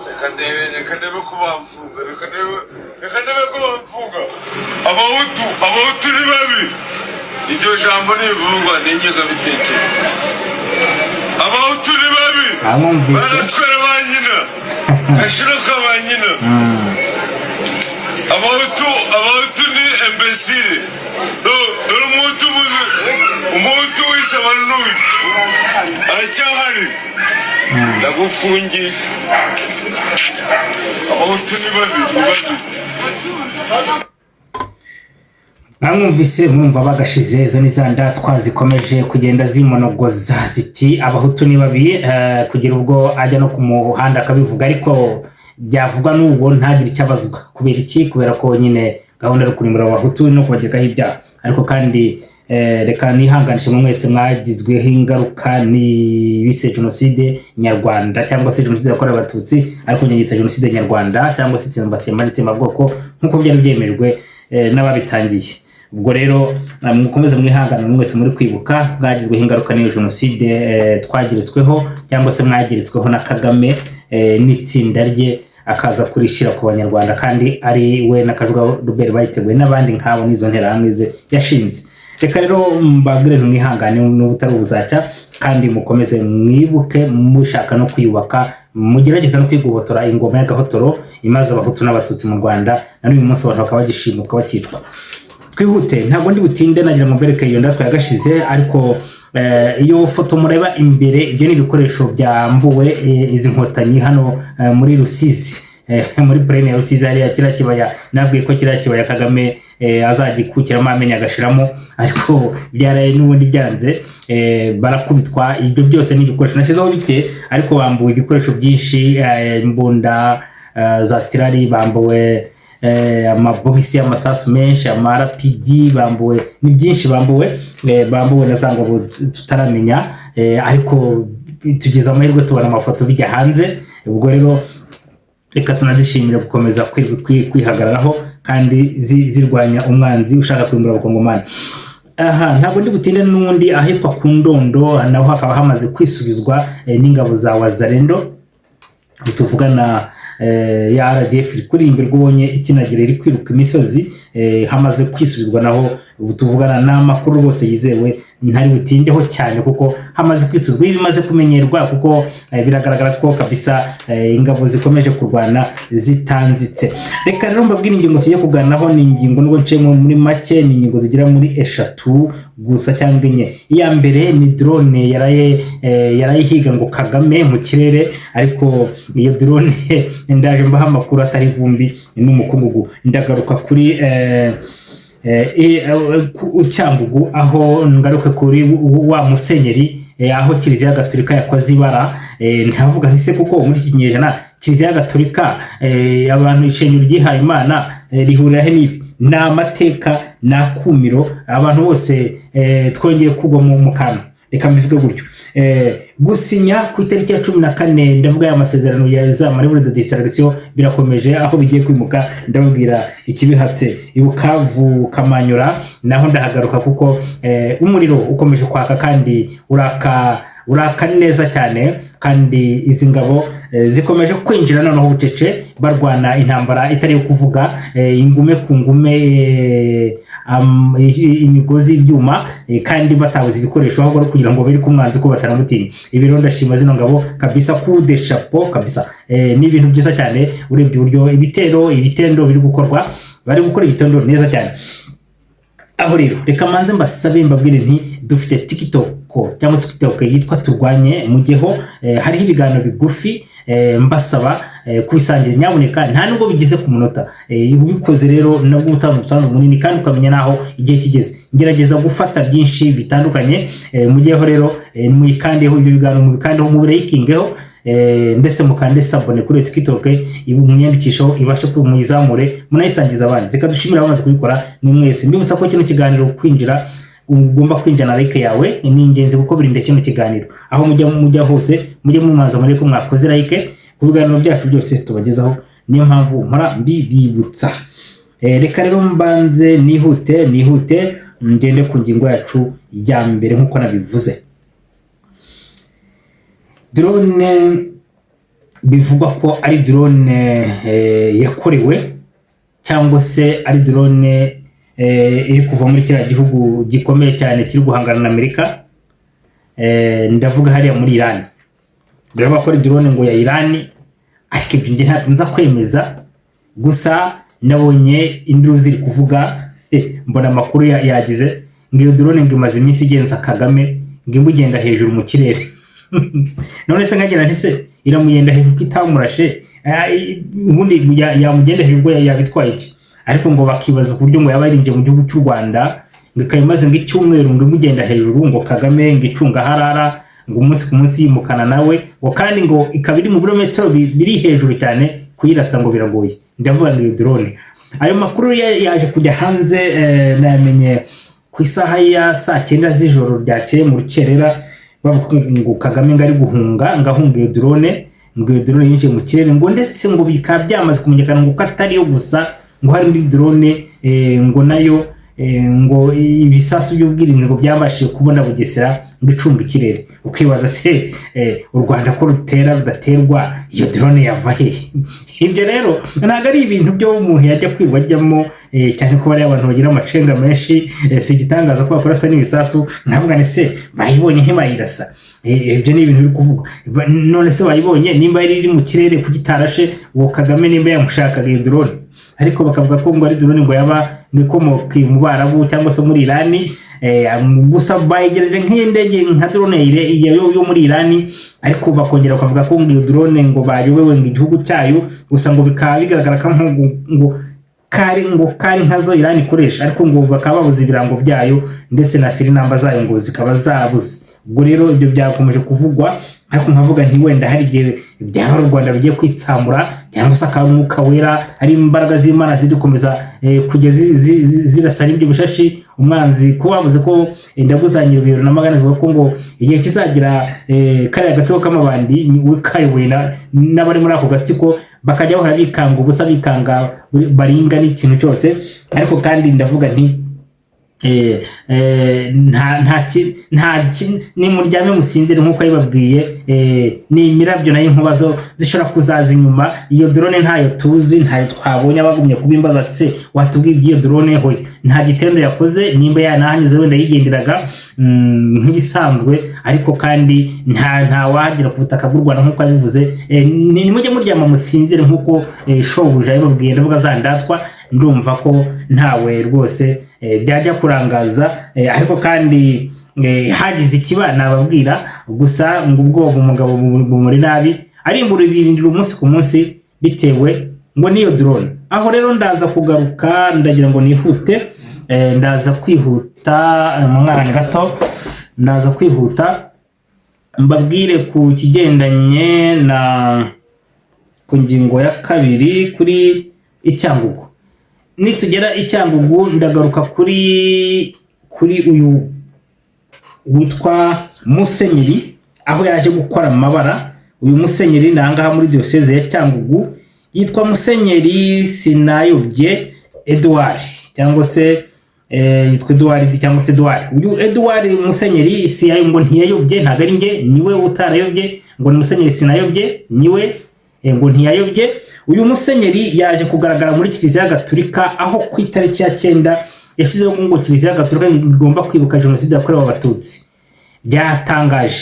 Reka ndebe, reka ndebe ko bamfunga, reka ndebe, reka ndebe ko bamfunga. Abahutu, abahutu ni babi. Iryo jambo ntivugwa ni ingengabitekerezo. Abahutu ni babi. Amwumvise. Baratwara ba nyina, gashira ka ba nyina. Abahutu, abahutu ni imbéciles. Dore umuhutu muzi, umuhutu wishe abantu n'uyu aracyahari, ndagufungiye. Abahutu ni babi, ni babi. Mwamwumvise, mwumva bagashize. Izo ni za ndatwa zikomeje kugenda zimonogoza ziti abahutu ni babi, kugira ubwo ajya no ku muhanda akabivuga, ariko byavugwa n'ubwo ntagire icyo abazwa. Kubera iki? Kubera ko nyine gahunda yo kurimbura abahutu no kubagekaho ibyaha. Ariko kandi reka nihanganishe mu mwese mwagizweho ingaruka n'ibise jenoside nyarwanda cyangwa se jenoside yakorewe abatutsi, ariko njye nyita jenoside nyarwanda cyangwa se itsembatsemba n'itsembabwoko nk'uko byari byemejwe n'ababitangiye. Ubwo rero mukomeze mwihangane mwese muri kwibuka mwagizweho ingaruka n'iyo jenoside twageretsweho cyangwa se mwageretsweho na Kagame n'itsinda rye, akaza kurishyira ku banyarwanda kandi ari we na Kajuga Robert bayiteguye n'abandi nk'abo n'izo nterahamwe ze yashinze. Reka rero mbabwire mwihangane n'ubutari ubuzacya, kandi mukomeze mwibuke mushaka no kwiyubaka, mugerageza no kwigobotora ingoma y'agahotoro imaze abahutu n'abatutsi mu Rwanda, na n'uyu munsi abantu bakaba bagishimutwa, bakicwa. Twihute, ntabwo ndi butinde. Nagira ngo mbereke iyo ndatwa yagashize. Ariko iyo foto mureba imbere, ibyo ni ibikoresho byambuwe izi nkotanyi hano muri Rusizi, muri plaine ya Rusizi hariya kiriya kibaya. Nabwiye ko kiriya kibaya Kagame azagikukiramo amenyo agashiramo, ariko byaraye n'ubundi byanze, barakubitwa. Ibyo byose ni ibikoresho nashyizeho bike, ariko bambuwe ibikoresho byinshi, imbunda za tirari, bambuwe amabogisi y'amasasu menshi, ama RPG bambuwe, ni byinshi bambuwe, bambuwe na za ngabo tutaramenya, ariko tugize amahirwe tubona amafoto bijya hanze. Ubwo rero reka tunazishimire gukomeza kwihagararaho kandi zirwanya umwanzi ushaka kurimbura abakongomani. Aha ntabwo ndi butinde n'ubundi. Ahitwa ku Ndondo naho hakaba hamaze kwisubizwa n'ingabo za Wazalendo tuvugana, ya RDF iri kurimbirwa, ubonye ikinagira iri kwiruka imisozi. Hamaze kwisubizwa naho ubu tuvugana n'amakuru rwose yizewe, ntari butindeho cyane kuko hamaze kwisubizwa. Ibi bimaze kumenyerwa kuko biragaragara ko kabisa ingabo zikomeje kurwana zitanzitse. Reka rero mbabwire ingingo tugiye kuganiraho. Ni ingingo, nubwo nciyemo muri make, ni ingingo zigera muri eshatu gusa cyangwa enye. Iya mbere ni drone yaraye yarayihiga ngo Kagame mu kirere, ariko iyo drone ndaje mbaha amakuru atari ivumbi n'umukungugu. Ndagaruka kuri Cyangugu, aho ngaruke kuri wa musenyeri, aho Kiliziya Gatolika yakoze ibara. Ntavuga nti se kuko muri iki kinyejana Kiliziya Gatolika, abantu ishengero ryihaye Imana rihurira he n'ibi? Ni amateka, ni akumiro, abantu bose twongeye kugwa mu kantu, reka mbivuge gutyo. Gusinya ku itariki ya 14, ndavuga ya masezerano ya za manœuvre de distraction, birakomeje. Aho bigiye kwimuka ndababwira ikibihatse. I Bukavu, Kamanyura naho ndahagaruka kuko umuriro ukomeje kwaka kandi uraka, uraka neza cyane. Kandi izi ngabo zikomeje kwinjira noneho bucece, barwana intambara itari iyo kuvuga, ingume ku ngume, imigozi y'ibyuma, kandi batabuze ibikoresho, ahubwo ari kugira ngo bereke umwanzi ko bataramutinya. Ibi rero ndashima zino ngabo kabisa, coup de chapeau kabisa. Ni ibintu byiza cyane urebye uburyo ibitero, ibitendo biri gukorwa, bari gukora ibitendo neza cyane. Aho rero reka manze mbasabe, mbabwire nti dufite TikTok cyangwa TikTok yitwa Turwanye, mujyeho, hariho ibiganiro bigufi, mbasaba kubisangira nyabuneka, nta nubwo bigeze ku munota. Ubikoze rero nabwo utanga umusanzu munini kandi ukamenya n'aho igihe kigeze. Ngerageza gufata byinshi bitandukanye. Mujyeho rero, muyikandeho, ibyo biganiro mubikandeho, mubirayikingeho, ndetse mukande s'abonner kuri TikTok, mwiyandikisheho, ibashe muyizamure, munayisangiza abandi. Reka dushimire abamaze kubikora ni mwese. Mbibutsa ko kino kiganiro kwinjira ugomba kwinjira na like yawe, ni ingenzi kuko birinda kino kiganiro. Aho mujya hose mujye mumanza muri ko mwakoze like ku biganiro byacu byose tubagezaho, niyo mpamvu mpora mbibibutsa. Reka rero mbanze nihute, nihute ngende ku ngingo yacu ya mbere nk'uko nabivuze. Drone Bivugwa ko ari drone yakorewe cyangwa se ari drone iri kuva muri kiriya gihugu gikomeye cyane kiri guhangana na Amerika, ndavuga hariya muri Iran. Biravuga ko ari drone ngo ya Iran, ariko ibyo njye ntabwo nza kwemeza. Gusa nabonye induru ziri kuvuga, mbona amakuru yagize ngo iyo drone ngo imaze iminsi igenza Kagame, ngo imugenda hejuru mu kirere. None se nkagira nti se iramugenda hejuru ko itamurashe? Ubundi yamugenda hejuru ubwo yabitwaye iki? Ariko ngo bakibaza ku buryo ngo yaba yarinjiye mu gihugu cy'u Rwanda, ngo ikaba imaze ngo icyumweru ngo imugenda hejuru, ngo Kagame ngo icunga harara, ngo umunsi ku munsi yimukana nawe, ngo kandi ngo ikaba iri mu birometero biri hejuru cyane, kuyirasa ngo biragoye. Ndavuga ngo iyo drone, ayo makuru yaje kujya hanze, nayamenye ku isaha ya saa 9 z'ijoro ryakeye mu rukerera, bavuga ngo Kagame ngo ari guhunga, ngo ahunga iyo drone, ngo iyo drone yinjiye mu kirere, ngo ndetse ngo bikaba byamaze kumenyekana ngo ko atari yo gusa, ngo hari indi drone ngo nayo ngo ibisasu by'ubwirinzi ngo byabashije kubona Bugesera, ngo icunga ikirere. Ukibaza se u Rwanda ko rutera rudaterwa, iyo drone yava hehe? Ibyo rero ntabwo ari ibintu byo umuntu yajya kwirwa ajyamo, cyane ko bariya abantu bagira amacenga menshi. Si igitangaza ko bakora asa n'ibisasu. Nkavuga ni se bayibonye ntibayirasa? Ibyo ni ibintu biri kuvugwa. None se bayibonye, nimba yari iri mu kirere, kuki itarashe uwo Kagame nimba yamushakaga iyo drone? Ariko bakavuga ko ngo ari drone ngo yaba ngo ikomoka mu Barabu cyangwa se muri Irani. Gusa bayigereje nk'indege, nka drone yo muri Irani, ariko bakongera bakavuga ko ngo iyo drone ngo bayobewe ngo igihugu cyayo. Gusa ngo bikaba bigaragara ko ngo kari nkazo Irani ikoresha, ariko ngo bakaba babuze ibirango byayo, ndetse na serial number zayo ngo zikaba zabuze. Ubwo rero ibyo byakomeje kuvugwa, ariko nkavuga nti wenda hari igihe byaba ari u Rwanda rugiye kwitsamura, cyangwa se akaba Umwuka Wera, ari imbaraga z'Imana ziri gukomeza kujya zirasa n'ibyo bishashi umwanzi, ko bavuze ko ndaguzanira ibiro na magana, bivuga ko ngo igihe kizagira kariya gatsiko k'amabandi kayobowe n'abari muri ako gatsiko bakajya bahora bikanga ubusa, bikanga baringa n'ikintu cyose. Ariko kandi ndavuga nti nta nimuryame musinzire nk'uko yabibabwiye. Ni imirabyo nayo inkuba zo zishobora kuzaza inyuma. Iyo drone ntayo tuzi, ntayo twabonye. Abagumye kubimbaza ati: "Se watubwiye iby'iyo drone?" Hoya, nta gitendo yakoze. Nimba yanahanyuze wenda yigenderaga nk'ibisanzwe, ariko kandi nta wahagera ku butaka bw'u Rwanda nk'uko yabivuze. Nimujye muryama musinzire nk'uko shobuja yabibabwiye, ndavuga za ndatwa. Ndumva ko ntawe rwose byajya kurangaza, ariko kandi hagize ikiba nababwira. Gusa ngo ubwoba umugabo bumuri nabi, arimbura ibirindiro umunsi ku munsi bitewe ngo n'iyo drone. Aho rero ndaza kugaruka, ndagira ngo nihute, ndaza kwihuta mu mwana gato, ndaza kwihuta mbabwire ku kigendanye na ku ngingo ya kabiri kuri Icyangugu. Nitugera Icyangugu ndagaruka kuri uyu witwa Musenyeri, aho yaje gukora amabara. Uyu musenyeri ni ahangaha muri diyoseze ya Cyangugu, yitwa Musenyeri Sinayobye Edouard, cyangwa se yitwa Edouard cyangwa se Edouard. Uyu Edouard Musenyeri si ngo ntiyayobye, ntabwo ari njye, niwe utarayobye, ngo ni Musenyeri Sinayobye niwe ngo ntiyayobye. Uyu musenyeri yaje kugaragara muri Kiliziya Gatulika, aho ku itariki ya 9 yashyizeho ngo Kiliziya Gatulika igomba kwibuka Jenoside yakorewe Abatutsi. Byatangaje,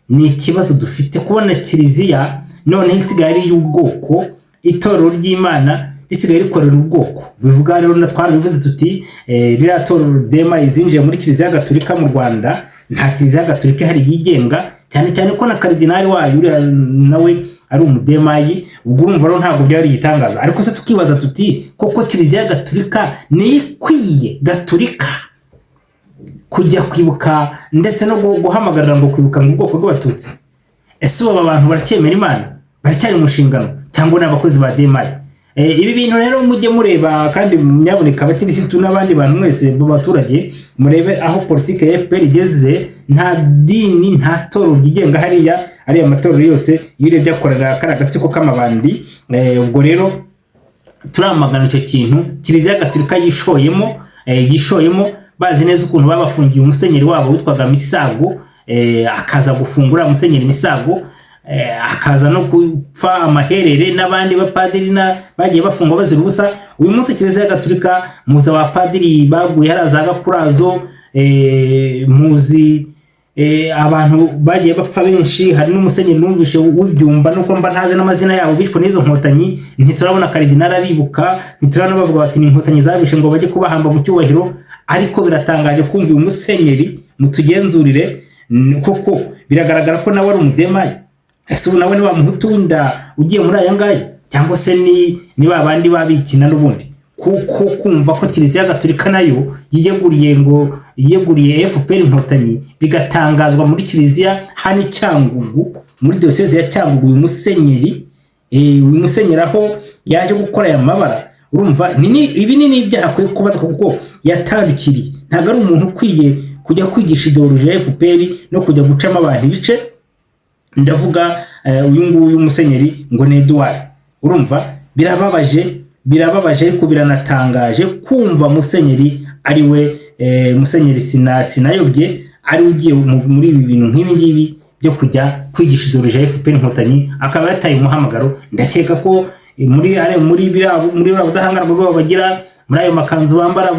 ni ikibazo dufite kubona kiliziya noneho isigaye ari iy'ubwoko, itorero ry'Imana risigaye rikorera ubwoko. Bivuga rero na twarabivuze tuti ririya torero dema izinjiye muri Kiliziya Gatulika mu Rwanda, nta Kiliziya Gatulika ihari yigenga, cyane cyane ko na karidinali wayo uriya nawe ari umudemayi. Ubwo urumva rero ntabwo byari igitangaza. Ariko se tukibaza tuti koko Kiliziya Gatulika niyo ikwiye gatulika kujya kwibuka ndetse no guhamagarira ngo kwibuka ngo ubwoko bw'Abatutsi? Ese ubu aba bantu baracyemera Imana, baracyari mu nshingano, cyangwa ni abakozi ba demayi? Ibi bintu rero mujye mureba kandi nyabuneka abakirisitu n'abandi bantu mwese mu baturage, murebe aho politiki ya FPR igeze. Nta dini, nta torero ryigenga hariya. Ariya matorero yose iyo urebye akorera kariya gatsiko k'amabandi. Ubwo rero turamagana icyo kintu Kiliziya Gatolika yishoyemo, yishoyemo bazi neza ukuntu babafungiye umusenyeri wabo witwaga Misago, akaza gufungura Musenyeri Misago. akaza no gupfa amaherere, n'abandi bapadiri bagiye bafungwa bazira ubusa. Uyu munsi Kiliziya Gatolika, muzi abapadiri baguye hariya za Gakurazo, muzi abantu bagiye bapfa benshi. Hari n'umusenyeri numvishe w'ibyumba, nuko mba ntazi n'amazina yabo, bishwe n'izo nkotanyi. Ntiturabona karidinali abibuka, ntiturabona bavuga bati ni inkotanyi zabishe, ngo bajye kubahamba mu cyubahiro. Ariko biratangaje kumva uyu musenyeri, mutugenzurire, koko biragaragara ko nawe ari umudemayi. Ese ubu nawe ni wa muhutu w'inda ugiye muri aya ngaya, cyangwa se ni ba bandi babikina n'ubundi? Kuko kumva ko Kiliziya Gatolika nayo yiyeguriye, ngo yiyeguriye FPR Inkotanyi, bigatangazwa muri kiliziya hano i Cyangugu, muri diyoseze ya Cyangugu, uyu musenyeri aho yaje gukora aya mabara, urumva ibi ni n'ibyaha akwiye kubazwa, kuko yatandukiriye. Ntabwo ari umuntu ukwiye kujya kwigisha idéologie ya FPR no kujya gucamo abantu ibice. Ndavuga uyu nguyu musenyeri ngo ni Edouard. Urumva birababaje, birababaje, ariko biranatangaje kumva musenyeri ari we, musenyeri Sinayobye, ari we ugiye muri ibi bintu nk'ibi ngibi byo kujya kwigisha idéologie ya FPR Inkotanyi, akaba yataye umuhamagaro. Ndakeka ko muri biriya budahangarwa bwabo bagira, muri ayo makanzu bambara,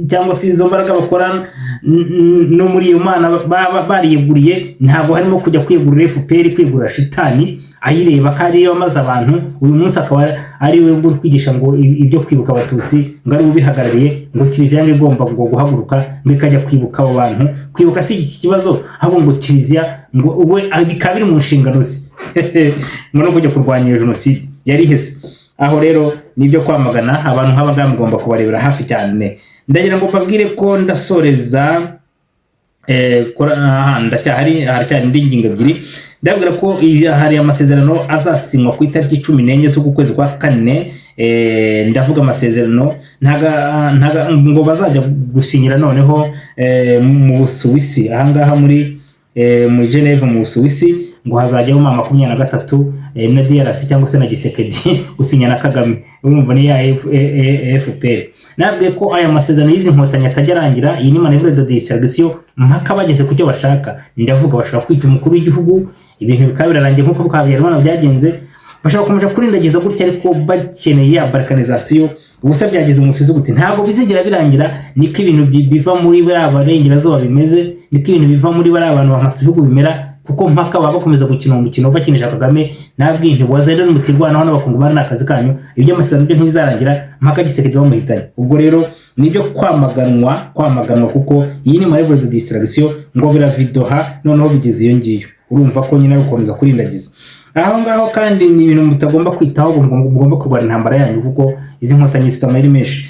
cyangwa se izo mbaraga bakora, no muri iyo mana baba bariyeguriye, ntabwo harimo kujya kwiyegurira FPR, kwiyegurira shitani ayireba ko ariyo amaze abantu. Uyu munsi akaba ari we uri kwigisha ngo ibyo kwibuka abatutsi, ngo ari we ubihagarariye, ngo kiliziya ngo igomba ngo guhaguruka ngo ikajya kwibuka abo bantu. Kwibuka si iki kibazo, ahubwo ngo kiliziya ngo we bikaba biri mu nshingano ze ngo no kujya kurwanya iyo jenoside yari iheze. Aho rero ni ibyo kwamagana. Abantu nk'aba ngaba mugomba kubarebera hafi cyane. Ndagira ngo mbabwire ko ndasoreza, aha ndacyahari, haracyari indi ngingo ebyiri. Ndabwira ko hari amasezerano azasinywa ku itariki 14 z'uku kwezi kwa kane. Ndavuga amasezerano ntaga ngo bazajya gusinyira noneho mu Busuwisi, ahangaha muri Geneve mu Busuwisi, ngo hazajyaho M23 na DRC cyangwa se na Tshisekedi gusinya na Kagame. Urumva ni ya FPR. Nabwiye ko aya masezerano y'izi nkotanyi atajya arangira. Iyi ni manœuvre de distraction mpaka bageze ku cyo bashaka. Ndavuga bashobora kwica umukuru w'igihugu, ibintu bikaba birarangiye nk'uko kwa Habyarimana byagenze. Bashobora gukomeza kurindagiza gutya, ariko bakeneye ya balkanisation. Ubusa byageze mu gute, ntabwo bizigera birangira. Niko ibintu biva muri bariya barengerazuba bimeze, niko ibintu biva muri bariya bantu bamasa ibihugu bimera, kuko mpaka baba bakomeza gukina uwo mukino bakinisha Kagame. Nabwiye nti wazenda mutirwanaho n'abakongomani, ni akazi kanyu. Iby'amasezerano byo ntibizarangira mpaka Tshisekedi bamuhitanye. Ubwo rero nibyo kwamaganwa, kwamaganwa, kuko iyi ni manœuvre de distraction. Ngo biravidoha, noneho bigeze iyo ngiyo, urumva ko nyine ari gukomeza kurindagiza aho ngaho. Kandi ni ibintu mutagomba kwitaho, mugomba kurwana intambara yanyu, kuko izi nkotanyi zifite amayeri menshi.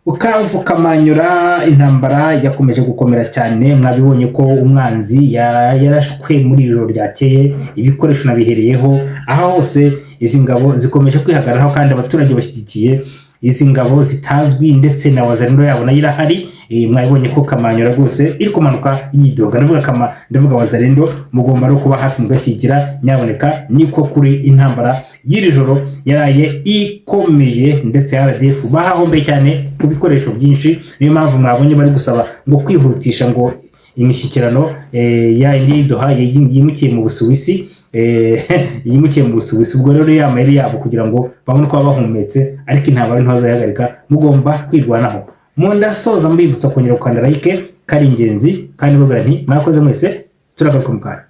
Bukavu, Kamanyura, intambara yakomeje gukomera cyane. Mwabibonye ko umwanzi yarashwe muri iri joro ryakeye, ibikoresho nabihereyeho. Aho hose izi ngabo zikomeje kwihagararaho, kandi abaturage bashyigikiye izi ngabo zitazwi, ndetse na wazalendo yabo nayo irahari. Mwabibonye ko Kamanyura rwose iri kumanuka yidoga. Ndavuga kama, ndavuga wazalendo, mugomba no kuba hafi mugashyigikira nyaboneka. Niko kuri intambara y'iri joro yaraye ikomeye, ndetse RDF bahahombeye cyane ku bikoresho byinshi. Niyo mpamvu mwabonye bari gusaba ngo kwihutisha ngo imishyikirano ya indi Doha yimukiye mu Busuwisi, yimukiye mu Busuwisi. Ubwo rero ya mayeri yabo kugira ngo babone uko baba bahumetse, ariko intambara ntibazayihagarika, mugomba kwirwanaho. Mu ndasoza mbibutsa kongera gukanda like, kari ingenzi, kandi mbabwira nti mwakoze mwese. Turagaruka mu kanya.